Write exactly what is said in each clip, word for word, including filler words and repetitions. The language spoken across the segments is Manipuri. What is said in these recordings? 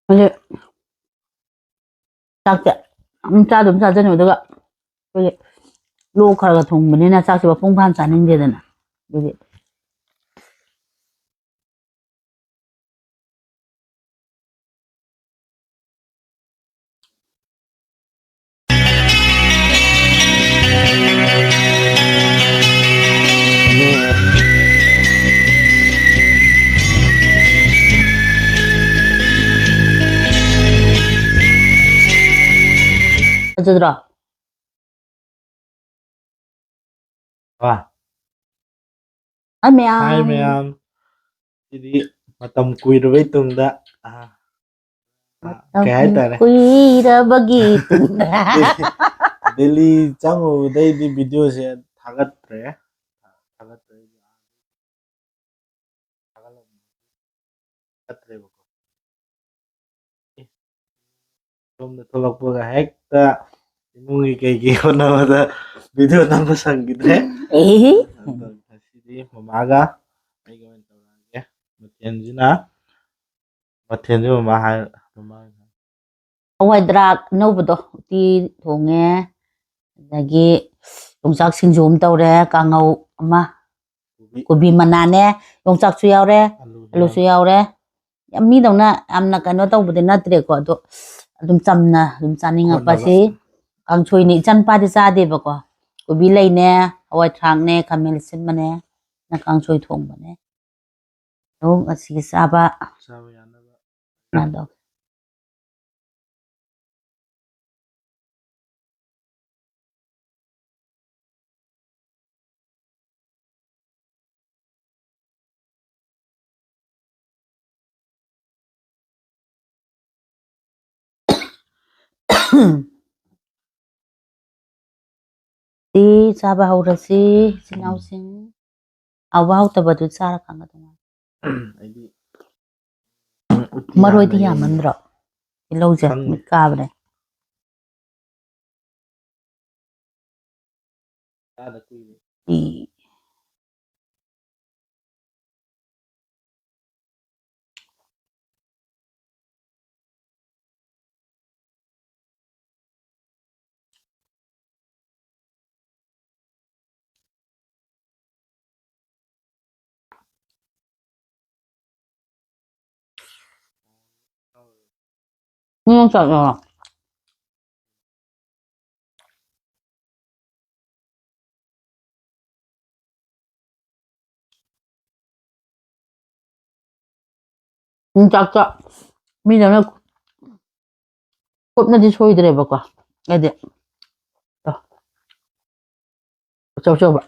ꯍꯧꯖꯤꯛ ꯆꯥꯛꯁꯦ ꯑꯗꯨꯝ ꯆꯥꯗꯨꯝ ꯆꯥꯖꯅꯨ, ꯑꯗꯨꯒ ꯑꯩꯈꯣꯏꯒꯤ ꯂꯣꯛ ꯈꯔ ꯈꯔ ꯊꯨꯡꯕꯅꯤꯅ ꯆꯥꯛꯁꯦ ꯃꯄꯨꯡ ꯐꯥꯅ ꯆꯥꯅꯤꯡꯗꯦꯗꯅ, ꯑꯗꯨꯒꯤ꯫ ꯐꯖꯗ꯭ꯔꯣ? ꯋꯥ꯫ ꯍꯥꯏ ꯃꯌꯥꯝ꯫ ꯍꯥꯏ ꯃꯌꯥꯝ꯫ ꯁꯤꯗꯤ ꯃꯇꯝ ꯀꯨꯏꯔꯕꯩ ꯇꯨꯡꯗ, ꯑ, ꯑ, ꯃꯇꯝ ꯀꯩ ꯍꯥꯏꯇꯥꯔꯦ? ꯀꯨꯏꯔꯕꯒꯤ ꯇꯨꯡꯗ꯫ ꯗꯦꯜꯂꯤ ꯆꯪꯉꯨꯕꯗꯩꯗꯤ ꯚꯤꯗꯤꯑꯣꯁꯦ ꯊꯥꯒꯠꯇ꯭ꯔꯦ꯫ ꯊꯥꯒꯠꯇ꯭ꯔꯦ꯫ ꯊꯥꯒꯠꯂꯝꯕ ꯆꯠꯇ꯭ꯔꯦꯕꯀꯣ꯫ ꯑꯦ, ꯁꯣꯝꯗ ꯊꯣꯛꯂꯛꯄꯒ ꯍꯦꯛꯇ ꯏꯃꯨꯡꯒꯤ ꯀꯩꯒꯤ ꯍꯣꯠꯅꯕꯗ ꯚꯤꯗꯤꯑꯣ ꯅꯝꯕ ꯁꯪꯈꯤꯗ꯭ꯔꯦ꯫ ꯑꯦ꯫ ꯑꯗꯣ ꯉꯁꯤꯗꯤ ꯃꯃꯥꯒ ꯑꯩꯒ ꯑꯣꯏꯅ ꯇꯧꯔꯛꯑꯒꯦ꯫ ꯃꯊꯦꯜꯁꯤꯅ, ꯃꯊꯦꯜꯁꯤ ꯃꯃꯥ ꯍꯥꯏ-, ꯃꯃꯥ ꯑꯣꯏꯅ ꯍꯥꯏ꯫ ꯍꯋꯥꯏ ꯗ꯭ꯔꯥꯛ ꯑꯅꯧꯕꯗꯣ ꯎꯇꯤ ꯊꯣꯡꯉꯦ, ꯑꯗꯒꯤ ꯌꯣꯡꯆꯥꯛ ꯁꯤꯡꯖꯨ ꯑꯃ ꯇꯧꯔꯦ, ꯀꯥꯡꯉꯧ ꯑꯃ, ꯀꯣꯕꯤ꯫ ꯀꯣꯕꯤ ꯃꯅꯥꯅꯦ, ꯌꯣꯡꯆꯥꯛꯁꯨ ꯌꯥꯎꯔꯦ, ꯑꯂꯨꯁꯨ ꯑꯂꯨꯁꯨ ꯌꯥꯎꯔꯦ꯫ ꯌꯥꯎꯔꯦ꯫ ꯌꯥꯝ ꯃꯤꯗꯧꯅ ꯌꯥꯝꯅ ꯀꯩꯅꯣ ꯇꯧꯕꯗꯤ ꯅꯠꯇ꯭ꯔꯦꯀꯣ, ꯑꯗꯣ ꯑꯗꯨꯝ ꯆꯝꯅ ꯑꯗꯨꯝ ꯆꯥꯅꯤꯡꯉꯛꯄꯁꯤ꯫ ꯀꯣꯟꯅꯕ꯫ ꯀꯥꯡꯁꯣꯏꯅꯤ, ꯏꯆꯥꯅꯨꯄꯥꯗꯤ ꯆꯥꯗꯦꯕꯀꯣ꯫ ꯀꯣꯕꯤ ꯂꯩꯅꯦ, ꯍꯋꯥꯏ ꯊ꯭ꯔꯥꯛꯅꯦ, ꯈꯥꯃꯦꯟ ꯑꯁꯤꯟꯕꯅꯦ, ꯅ ꯀꯥꯡꯁꯣꯏ ꯊꯣꯡꯕꯅꯦ꯫ ꯑꯗꯣ ꯉꯁꯤꯒꯤ ꯆꯥꯕ ꯆꯥꯕ ꯌꯥꯅꯕ꯫ ꯌꯥꯗꯧ꯫ ꯁꯤ ꯆꯥꯕ ꯍꯧꯔꯁꯤ, ꯏꯆꯤꯟ ꯏꯅꯥꯎꯁꯤꯡ꯫ ꯎꯝ꯫ ꯍꯥꯎꯕ ꯍꯥꯎꯇꯕꯗꯨ ꯆꯥꯔ ꯈꯪꯒꯗꯧ ꯃꯥꯜꯂꯦ꯫ ꯑꯩꯗꯤ ꯎꯇꯤ ꯃꯔꯣꯏꯗꯤ ꯍꯥꯟꯅ ꯌꯥꯝꯃꯟꯗ꯭ꯔꯣ? ꯇꯤꯜꯍꯧꯁꯦ ꯈꯪꯗꯦ꯫ ꯃꯤꯠ ꯀꯥꯕꯅꯦ꯫ ꯆꯥꯗ ꯀꯨꯏꯔꯦ꯫ ꯎꯝ꯫ ꯅꯪ ꯆꯥꯛ ꯆꯥꯔꯣ꯫ ꯎꯝ, ꯆꯥꯛ ꯆꯥ-, ꯃꯤꯗꯧꯅ ꯀꯨꯞꯅꯗꯤ ꯁꯣꯏꯗ꯭ꯔꯦꯕꯀꯣ꯫ ꯍꯥꯏꯗꯤ, ꯇꯣ, ꯑꯆꯧ ꯑꯆꯧꯕ꯫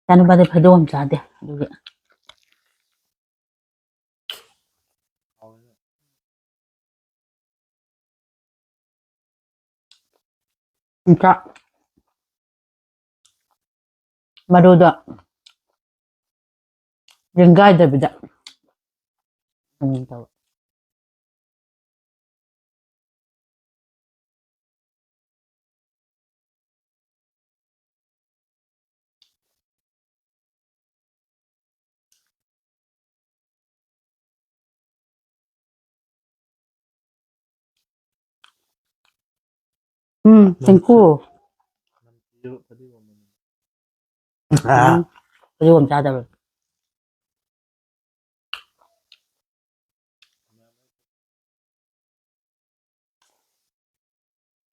ꯏꯆꯥꯅꯨꯄꯥꯗꯤ ꯐꯗꯤꯒꯣꯝ ꯆꯥꯗꯦ, ꯑꯗꯨꯒꯤ꯫ ꯏꯟꯆꯥ-, ꯃꯔꯨꯗꯣ ꯂꯤꯡꯒꯥꯏꯗꯕꯤꯗ꯫ ꯎꯝ, ꯇꯧ꯫ ꯎꯝ, ꯆꯦꯡꯀꯨ꯫ ꯎꯝ, ꯐꯗꯤꯒꯣꯝ ꯆꯥꯗꯕ꯫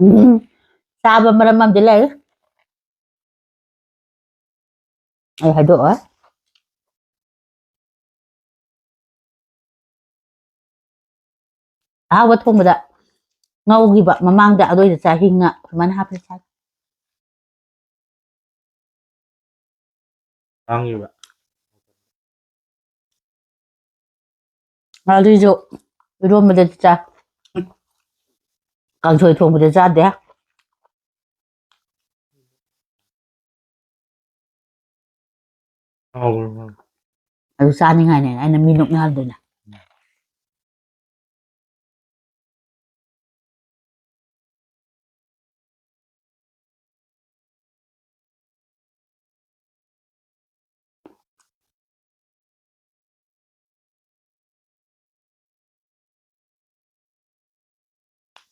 ꯎꯝ, ꯆꯥꯕ ꯃꯔꯝ ꯑꯃꯗꯤ ꯂꯩ꯫ ꯑꯩ ꯍꯥꯏꯗꯣꯛꯑꯣꯏ꯫ ꯑꯍꯥꯎꯕ ꯊꯣꯡꯕꯗ ꯉꯧꯈꯤꯕ ꯃꯃꯥꯡꯗ ꯑꯗꯨꯏꯗ ꯆꯥ ꯍꯤꯡꯅ ꯁꯨꯃꯥꯏꯅ ꯍꯥꯞꯄ ꯆꯥꯏ꯫ ꯉꯥꯡꯉꯤꯕ꯫ ꯉꯥꯔꯤꯁꯨ ꯏꯔꯣꯟꯕꯗꯗꯤ ꯆꯥꯏ꯫ ꯀꯥꯡꯁꯣꯏ ꯊꯣꯡꯕꯗ ꯆꯥꯗꯦ꯫ ꯍꯥꯎꯕ꯭ꯔꯣ? ꯑꯗꯨ ꯆꯥꯅꯤꯡꯉꯥꯏꯅꯦ ꯑꯩꯅ ꯃꯤ ꯅꯣꯛꯅꯍꯟꯗꯣꯏꯅꯦ꯫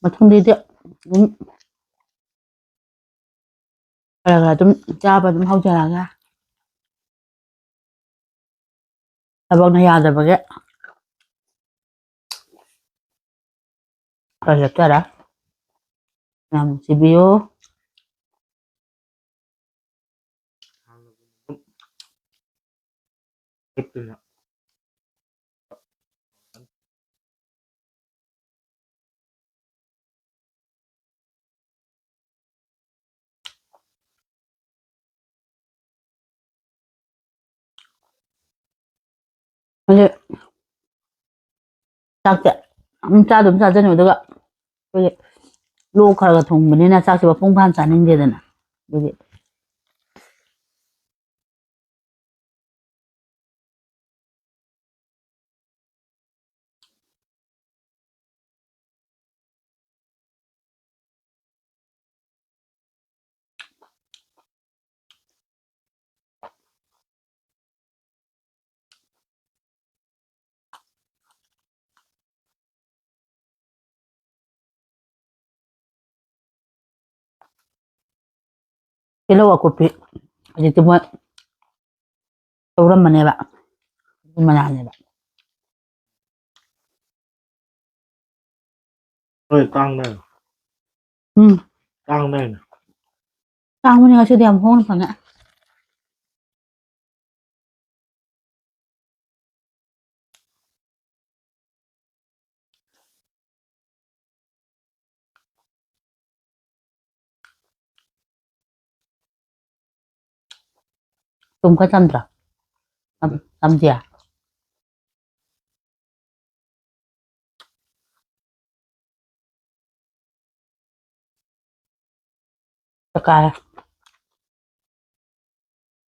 ꯃꯊꯪꯗꯩꯗꯤ ꯑꯗꯨꯝ ꯈꯔ ꯈꯔ ꯑꯗꯨꯝ ꯆꯥꯕ ꯑꯗꯨꯝ ꯍꯧꯖꯔꯛꯑꯒꯦ꯫ ꯊꯕꯛꯅ ꯌꯥꯗꯕꯒꯤ ꯈꯔ ꯂꯦꯞꯆꯔꯦ꯫ ꯌꯥꯝ ꯅꯨꯡꯁꯤꯕꯤꯌꯨ꯫ ꯑꯗꯨ ꯆꯥꯛꯁꯦ ꯑꯗꯨꯝ ꯆꯥꯗꯨꯝ ꯆꯥꯖꯅꯤꯡꯕ, ꯑꯗꯨꯒ ꯑꯩꯈꯣꯏꯒꯤ ꯂꯣꯛ ꯈꯔ ꯈꯔ ꯊꯨꯡꯕꯅꯤꯅ ꯆꯥꯛꯁꯦ ꯃꯄꯨꯡ ꯐꯥꯅ ꯆꯥꯅꯤꯡꯗꯦꯗꯅ, ꯑꯗꯨꯒꯤ꯫ ꯇꯤꯜꯍꯧ ꯑꯀꯨꯞꯄꯤ ꯍꯧꯖꯤꯛꯇꯤ ꯃꯣꯏ ꯇꯧꯔꯝꯕꯅꯦꯕ, ꯑꯗꯨ ꯃꯅꯥꯅꯦꯕ꯫ ꯍꯣꯏ, ꯇꯥꯡꯅ꯫ ꯎꯝ꯫ ꯇꯥꯡꯅ꯫ ꯇꯥꯡꯕꯅꯤ, ꯉꯁꯤꯗꯤ ꯌꯥꯝ ꯍꯣꯡꯅ ꯐꯪꯉꯦ꯫ ꯊꯨꯝ ꯈꯔ ꯆꯝꯗ꯭ꯔꯣ? ꯆꯝ-, ꯆꯝꯗꯤꯌꯦ? ꯆꯀꯥꯏ꯫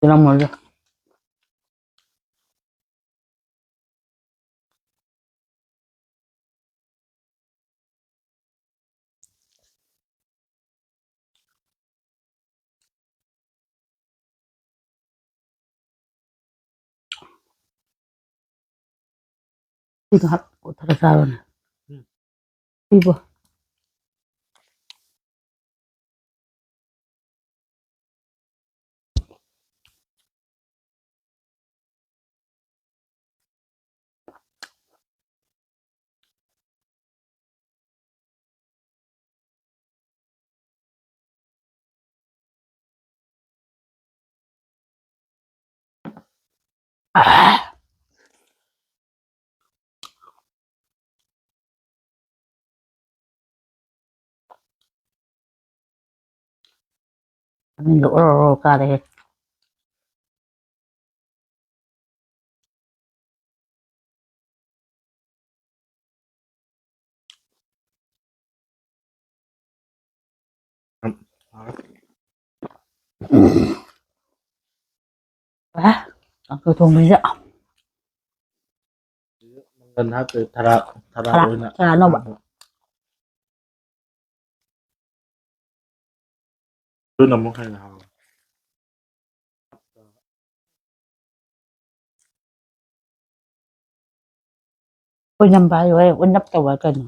ꯄꯤꯔꯝꯃꯣꯏꯗ꯫ ꯁꯤꯗꯣ ꯍꯥꯞ ꯀꯣꯠꯊꯔ ꯆꯥꯔꯣꯅꯦ꯫ ꯎꯝ꯫ ꯁꯤꯕꯣ꯫ ꯃꯅꯤꯡꯗ ꯑꯣꯔꯣ ꯑꯣꯔꯣ ꯀꯥꯔꯦꯍꯦ꯫ ꯑ, ꯀꯥꯡꯁꯣꯏ ꯊꯣꯡꯕꯁꯤꯗ꯫ ꯃꯪꯒꯟ ꯍꯥꯞꯇꯦ, ꯊꯔꯥ, ꯊꯔꯥ ꯊꯔꯥ, ꯑꯣꯏꯅ ꯊꯔꯥ ꯑꯅꯧꯕ꯫ ꯍꯥꯞꯄ꯫ ꯑꯗꯨꯅ ꯑꯃꯨꯛ ꯍꯦꯟꯅ ꯍꯥꯎꯋꯦ꯫ ꯑꯣꯏꯅꯝꯕ ꯍꯥꯏꯌꯣꯍꯦ, ꯑꯣꯏꯅꯞ ꯇꯧꯕ ꯀꯩꯅꯣ?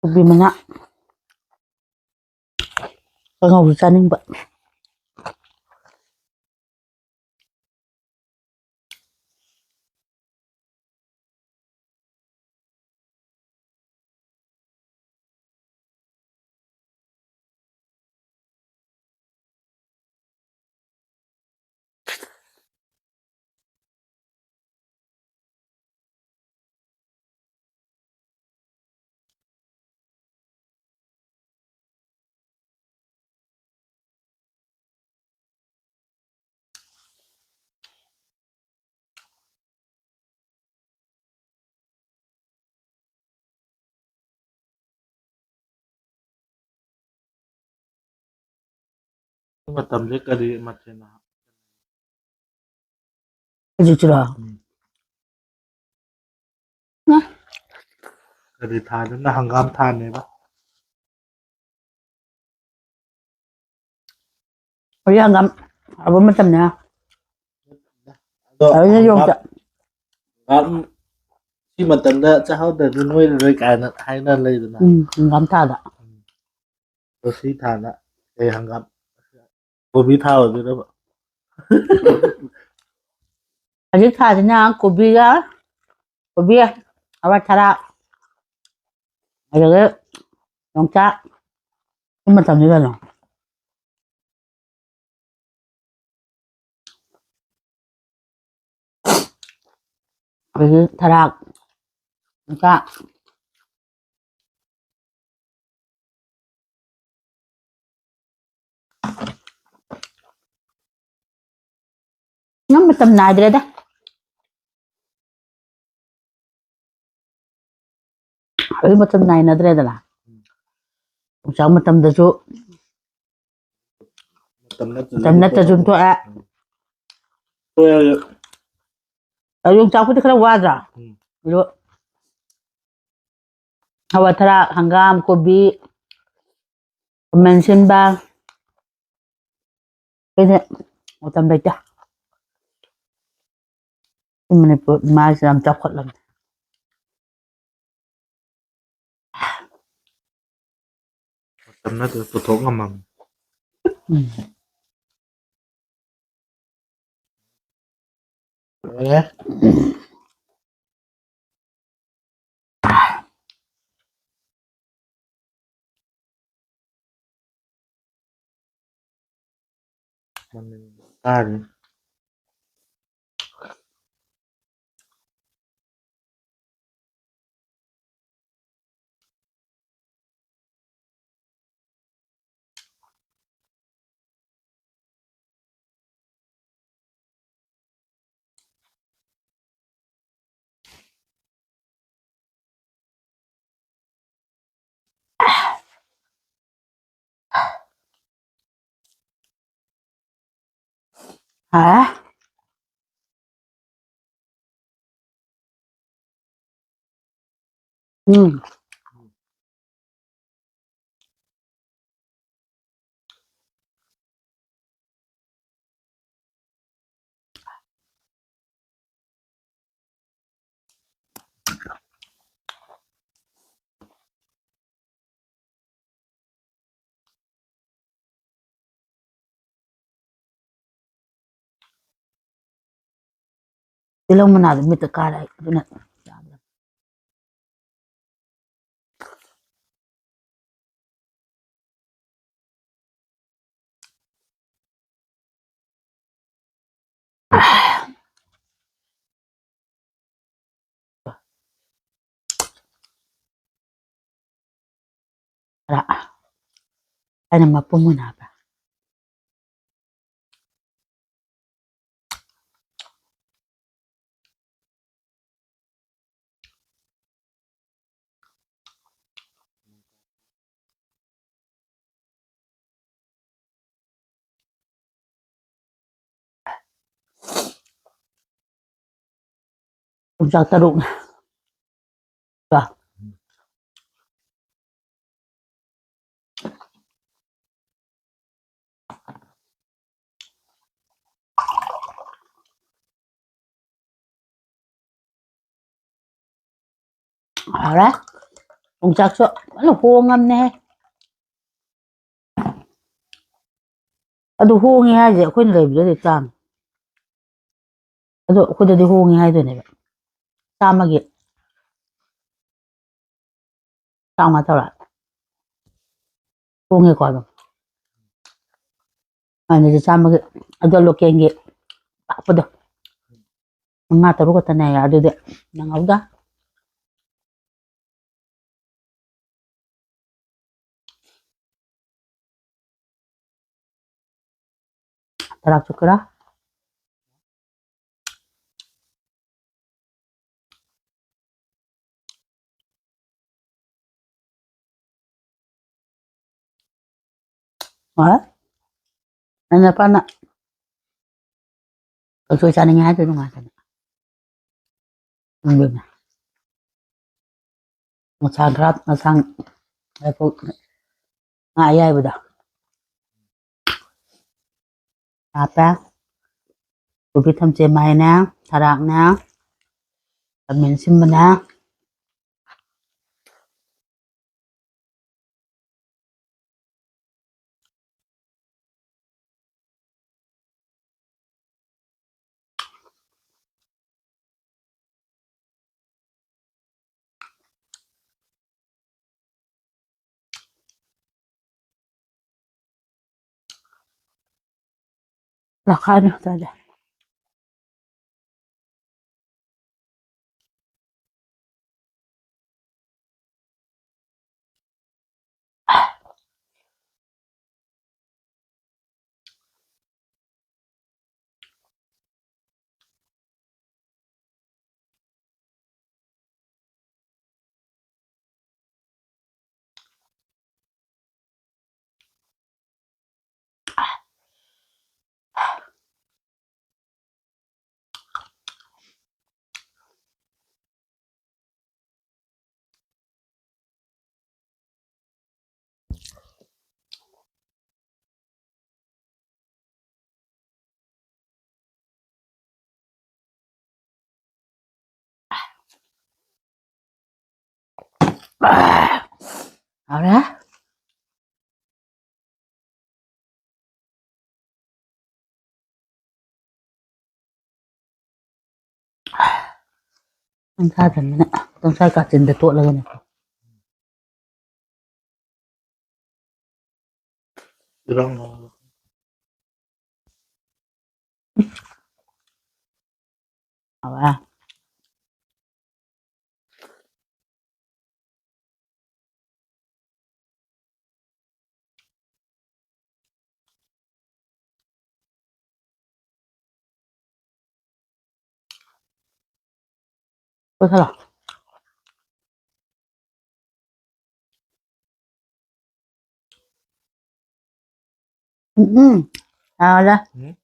ꯀꯣꯕꯤ ꯃꯅꯥ ꯀꯥꯡꯍꯧꯁꯨ ꯆꯥꯅꯤꯡꯕ꯫ ꯃꯇꯝꯁꯦ ꯀꯔꯤ ꯃꯊꯦꯜꯅ ꯍꯧꯖꯤꯛꯁꯤꯔꯣ? ꯎꯝ꯫ ꯉꯥ꯫ ꯀꯔꯤ ꯊꯥꯗꯅ ꯍꯪꯒꯥꯝ ꯊꯥꯅꯦꯕ? ꯍꯧꯖꯤꯛ ꯍꯪꯒꯥꯝ ꯍꯧꯕ ꯃꯇꯝꯅꯦ꯫ ꯑꯗꯣ ꯍꯧꯖꯤꯛ ꯍꯪꯒꯥꯝ, ꯌꯣꯡꯆꯥꯛ꯫ ꯍꯪꯒꯥꯝ ꯁꯤ ꯃꯇꯝꯗ ꯆꯥꯍꯧꯗ꯭ꯔꯗꯤ ꯅꯣꯏꯔꯔꯣꯏ ꯀꯥꯏꯅ ꯍꯥꯏꯅ ꯂꯩꯗꯅ꯫ ꯎꯝ, ꯍꯪꯒꯥꯝ ꯊꯥꯗ꯫ ꯑꯗꯣ ꯁꯤ ꯊꯥꯗ ꯀꯩ ꯍꯪꯒꯥꯝ? ꯀꯣꯕꯤ ꯊꯥ ꯑꯣꯏꯗꯣꯏꯔꯕ? ꯍꯧꯖꯤꯛ ꯊꯥꯁꯤꯅ ꯀꯣꯕꯤꯒ, ꯀꯣꯕꯤ, ꯍꯋꯥꯏ ꯊꯔꯥꯛ, ꯑꯗꯒꯤ ꯌꯣꯡꯆꯥꯛ, ꯁꯤ ꯃꯇꯝꯅꯤ ꯀꯩꯅꯣ꯫ ꯑꯗꯒꯤ ꯊꯔꯥꯛ, ꯌꯣꯡꯆꯥꯛ꯫ ꯅꯪ ꯃꯇꯝ ꯅꯥꯏꯗ꯭ꯔꯦꯗ꯫ ꯑꯗꯨ ꯃꯇꯝ ꯅꯥꯏꯅꯗ꯭ꯔꯦꯗꯅ꯫ ꯌꯣꯡꯆꯥꯛ ꯃꯇꯝꯗꯁꯨ ꯃꯇꯝ ꯅꯠꯇ꯭ꯔꯁꯨ ꯃꯇꯝ ꯅꯠꯇ꯭ꯔꯁꯨ ꯑꯗꯨꯝ ꯊꯣꯛꯑꯦ꯫ ꯊꯣꯛꯑꯦ꯫ ꯑꯗꯨ ꯌꯣꯡꯆꯥꯛꯄꯨꯗꯤ ꯈꯔ ꯋꯥꯗ꯭ꯔꯥ? ꯎꯝ꯫ ꯑꯗꯣ ꯍꯋꯥꯏ ꯊꯔꯥꯛ, ꯍꯪꯒꯥꯝ, ꯀꯣꯕꯤ, ꯈꯥꯃꯦꯟ ꯑꯁꯤꯟꯕ, ꯑꯩꯈꯣꯏꯗꯤ ꯃꯇꯝ ꯂꯩꯇꯦ꯫ ꯃꯅꯤꯄꯨꯔ ꯏꯃꯥꯁꯦ ꯌꯥꯝ ꯆꯥꯎꯈꯠꯂꯝꯃꯦ꯫ ꯃꯇꯝ ꯅꯠꯇ꯭ꯔ ꯄꯨꯊꯣꯛ ꯉꯝꯃꯝꯅꯤ꯫ ꯎꯝ꯫ ꯂꯣꯏꯔꯦ꯫ ꯃꯅꯤꯟ ꯀꯥꯔꯤ꯫ ꯍꯥ? ꯎꯝ꯫ ꯇꯤꯜꯍꯧ ꯃꯅꯥꯗꯣ ꯃꯤꯠꯇ ꯀꯥꯔꯦ ꯑꯩ, ꯑꯗꯨꯅ ꯆꯥꯕꯗ꯫ ꯈꯔ ꯑꯩꯅ ꯃꯄꯨꯝ ꯑꯣꯏꯅ ꯍꯥꯞꯄꯦ꯫ ꯌꯣꯡꯆꯥꯛ ꯇꯔꯨꯛꯅꯦ꯫ ꯀꯣ꯫ ꯍꯥꯎꯔꯦ꯫ ꯌꯣꯡꯆꯥꯛꯁꯨ ꯐꯖꯅ ꯍꯣꯡꯉꯝꯅꯦꯍꯦ꯫ ꯑꯗꯨ ꯍꯣꯡꯉꯦ ꯍꯥꯏꯁꯦ ꯑꯩꯈꯣꯏꯅ ꯂꯩꯕꯗꯗꯤ ꯇꯥꯡꯉꯤ꯫ ꯑꯗꯣ ꯑꯩꯈꯣꯏꯗꯗꯤ ꯍꯣꯡꯉꯦ ꯍꯥꯏꯗꯣꯏꯅꯦꯕ꯫ ꯆꯥꯝꯃꯒꯤ ꯆꯥꯝꯃꯉꯥ ꯇꯧꯔꯛꯑꯦ꯫ ꯍꯣꯡꯉꯦꯀꯣ ꯑꯗꯨꯝ꯫ ꯑꯗꯨꯗꯤ ꯆꯥꯝꯃꯒꯤ, ꯑꯗꯣ ꯂꯣꯀꯦꯜꯒꯤ ꯑꯄꯥꯛꯄꯗꯣ ꯃꯉꯥ ꯇꯔꯨꯛ ꯈꯛꯇꯅꯦ, ꯑꯗꯨꯗꯤ ꯅꯪꯍꯧꯗ꯫ ꯇꯔꯥ ꯆꯨꯞꯀꯦꯔꯥ? ꯍꯣꯏ꯫ ꯅꯪ ꯅꯄꯥꯅ ꯀꯥꯡꯁꯣꯏ ꯆꯥꯅꯤꯡꯉꯦ ꯍꯥꯏꯗꯣ ꯅꯨꯡꯉꯥꯏꯇꯅ꯫ ꯎꯝ꯫ ꯃꯁꯥ ꯈꯔ ꯃꯁꯥꯡ ꯉꯥ ꯑꯌꯥꯏꯕꯗꯣ ꯍꯥꯞꯄꯦ꯫ ꯀꯣꯕꯤ ꯊꯝꯆꯦꯠ ꯃꯔꯨꯅꯦ, ꯊꯔꯥꯛꯅꯦ, ꯈꯥꯃꯦꯟ ꯑꯁꯤꯟꯕꯅꯦ꯫ ꯂꯥꯛꯈꯥꯏꯅꯤ ꯇꯥꯗꯦ꯫ ꯍꯥꯎꯔꯦ꯫ ꯅꯪ ꯆꯥꯗ꯭ꯔꯕꯅꯤꯅ ꯈꯤꯇꯪ ꯆꯥꯏ ꯀꯥꯆꯤꯟꯗ ꯇꯣꯠꯂꯒꯅꯦ꯫ ꯍꯥꯎꯔꯦ꯫ ꯀꯣꯏꯁꯜꯂꯣ꯫ ꯎꯝ, ꯎꯝ꯫ ꯌꯥꯔꯦ꯫ ꯎꯝ꯫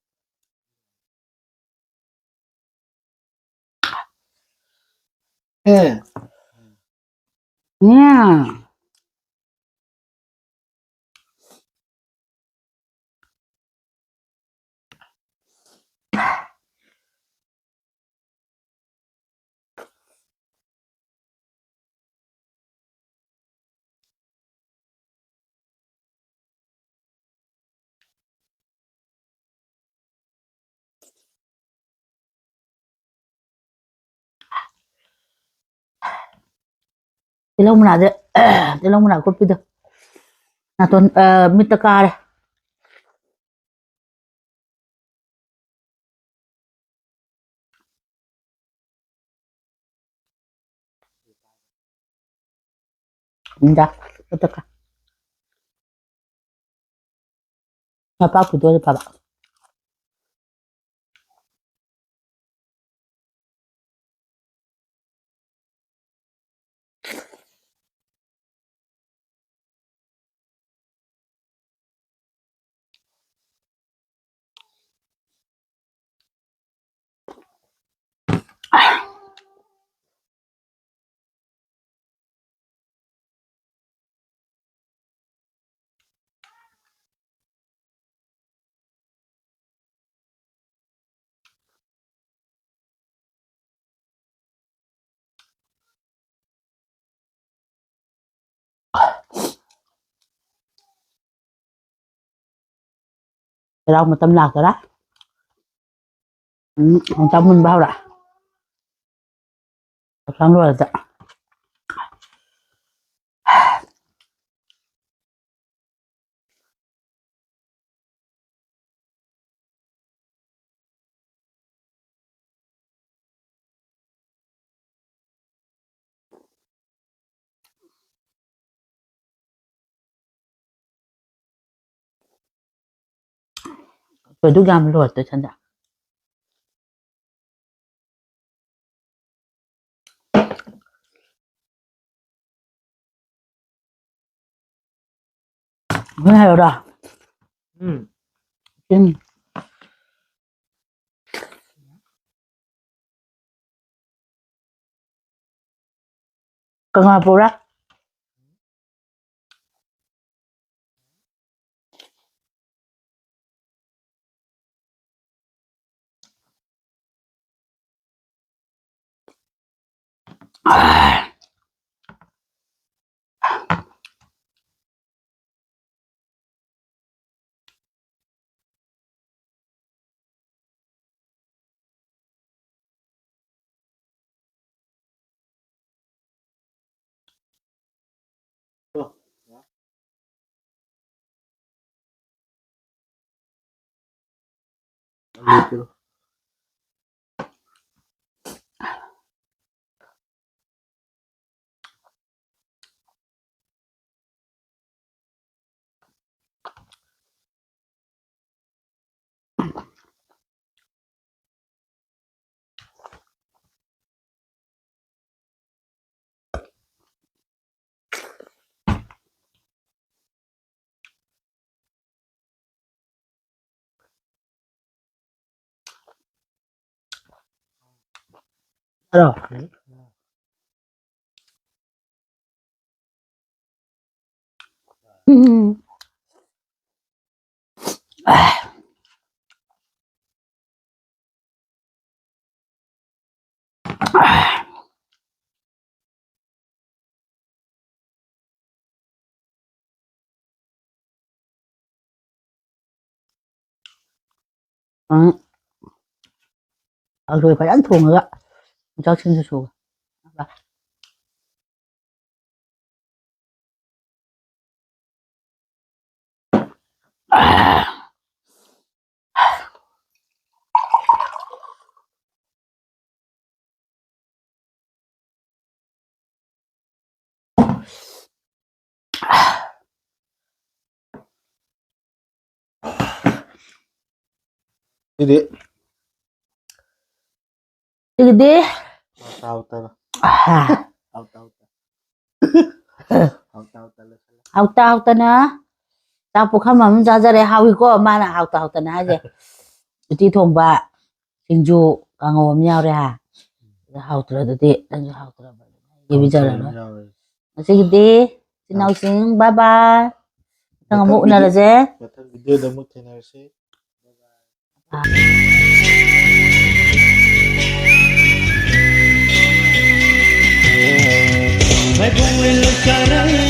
ꯎꯝ꯫ ꯎꯝ꯫ ꯇꯤꯜꯍꯧ ꯃꯅꯥꯁꯦ, ꯇꯤꯜꯍꯧ ꯃꯅꯥ ꯑꯀꯨꯞꯄꯤꯗꯣ ꯅꯥꯇꯣꯟ, ꯑ, ꯃꯤꯠꯇ ꯀꯥꯔꯦ꯫ ꯏꯟꯗ, ꯆꯠꯇꯀ꯫ ꯅꯄꯥꯛꯄꯤꯗꯣ ꯑꯣꯏꯔꯗꯤ ꯐꯕ꯫ ꯆꯩꯔꯥꯎ ꯃꯇꯝ ꯂꯥꯛꯇꯣꯔꯦ꯫ ꯎꯝ, ꯌꯣꯡꯆꯥꯛ ꯃꯨꯟꯕ ꯍꯧꯔꯦ꯫ ꯌꯣꯡꯆꯥꯛ ꯂꯣꯏꯔꯗ꯫ ꯑꯗꯨꯛ ꯌꯥꯝ ꯂꯣꯠꯇꯦ ꯁꯟꯗ꯫ ꯍꯣꯏ ꯍꯥꯏꯔꯣꯔꯥ? ꯎꯝ꯫ ꯎꯝ꯫ ꯀꯪꯂꯥ ꯄꯧꯔꯥ꯫ ꯑꯔꯣ? ꯎꯝ꯫ ꯎꯝ꯫ ꯀꯥꯡꯁꯣꯏ ꯐꯖꯅ ꯊꯣꯡꯉꯒ ꯌꯣꯡꯆꯥꯛ ꯁꯤꯡꯖꯨ ꯁꯨꯕ꯫ ꯁꯤꯗꯤ꯫ ꯁꯤꯒꯤꯗꯤ? ꯍꯥꯎꯇ ꯍꯥꯎꯇꯅ꯫ ꯑꯍꯥ꯫ ꯍꯥꯎꯇ ꯍꯥꯎꯇ꯫ ꯍꯥꯎꯇ ꯍꯥꯎꯇ ꯂꯣꯏꯁꯜꯂꯦ꯫ ꯍꯥꯎꯇ ꯍꯥꯎꯇꯅ ꯆꯥꯛ ꯄꯨꯈꯝ ꯑꯃ ꯆꯥꯖꯔꯦ꯫ ꯍꯥꯎꯏꯀꯣ, ꯃꯥꯅ ꯍꯥꯎꯇ ꯍꯥꯎꯇꯅ ꯍꯥꯏꯁꯦ꯫ ꯎꯇꯤ ꯊꯣꯡꯕ, ꯁꯤꯡꯖꯨ, ꯀꯥꯡꯉꯧ ꯑꯃ ꯌꯥꯎꯔꯦ ꯍꯥ꯫ ꯑꯗ ꯍꯥꯎꯇ꯭ꯔꯗꯨꯗꯤ ꯅꯪꯁꯨ ꯍꯥꯎꯇ꯭ꯔꯕ꯫ ꯌꯦꯡꯕꯤꯖꯔꯔꯣꯏ꯫ ꯍꯥꯎꯇꯕ ꯌꯥꯎꯔꯦ꯫ ꯉꯁꯤꯒꯤꯗꯤ ꯏꯆꯤꯟ ꯏꯅꯥꯎꯁꯤꯡ, bye bye꯫ ꯃꯊꯪ ꯑꯃꯨꯛ ꯃꯊꯪ ꯎꯅꯔꯁꯦ꯫ ꯚꯤꯗꯤꯑꯣ-, ꯃꯊꯪ ꯚꯤꯗꯤꯑꯣꯗ ꯑꯃꯨꯛ ꯊꯦꯡꯅꯔꯁꯤ꯫ ꯃꯥꯏꯕꯣꯡ ꯂꯣꯏ ꯂꯣꯏ ꯆꯥꯔꯦ꯫